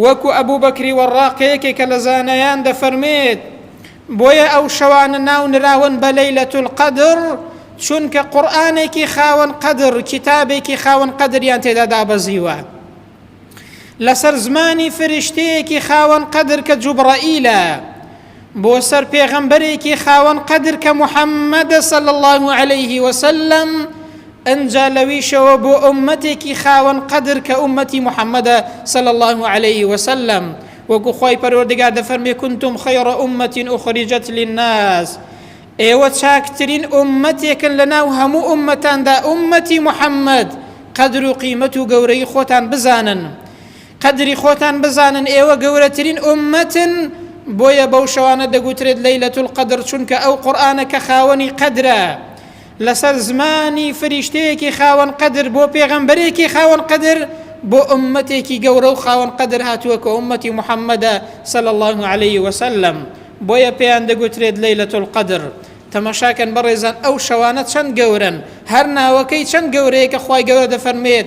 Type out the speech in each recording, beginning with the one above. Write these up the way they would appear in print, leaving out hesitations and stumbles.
وەکو ئەبوبەکری وەڕاق کە یەکێکە لە زانایان دەفەرمێت، بۆیە ئەو شەوانە ناونراون بە لەیلەت القدر چونکە قورئانێکی خاوەن قەدر، کیتابێکی خاوەن قەدریان تێدا دابەزیوە. لەسەر زمانی فریشتەیەکی خاوەن قەدر کە جوبڕەئیلە، بۆ سەر پێغەمبەرێکی خاوەن قەدر کە محەممەدە صلی اللە علیه وسلم، ئنجا لەویشەوە بۆ ئوممەتێکی خاوەن قەدر کە ئوممەتی محەممەدە صلی اللە علیه وسلم، وەکو خوای پەروەردگار دەفەرمێ کنتم خیر امة اخرجت للناس، ئێوە چاکترین ئوممەتێکن لەناو هەموو ئوممەتاندا ئوممەتی محەممەد، قەدر و قیمەت و گەورەیی خۆتان بزانن. قەدری خۆتان بزانن ئێوە گەورەترین ئوممەتن، بۆیە بەو شەوانە دەگوترێت لەیلەت القدر چونکە ئەو قورئانە کە خاوەنی قەدرە لەسەر زمانی فریشتەیەکی خاوەن قەدر بۆ پێغەمبەرێکی خاوەن قەدر بۆ ئوممەتێکی گەورە و خاوەن قەدر هاتووە کە ئوممەتی محەممەدە صلی الله علیه وسلم بۆیە پێیان دەگوترێت لەیلەت القدر. تەماشاکەن بەڕێزان ئەو شەوانە چەند گەورەن، هەر ناوەکەی چەند گەورەیە کە خوای گەورە دەفەرموێت،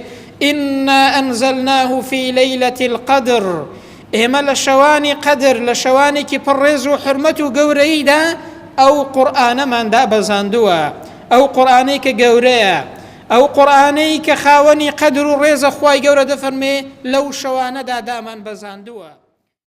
انا انزلناه فی لیلە القدر، ئێمە لە شەوانی قەدر، لە شەوانێکی پڕ ڕێز و حورمەت و گەورەییدا ئەو قورئانەمان دابەزاندووە، ئەو قورئانەی کە گەورەیە، ئەو قورئانەی کە خاوەنی قەدر و ڕێزە خوای گەورە دەفەرموێ لەو شەوانەدا دامان بەزاندووە.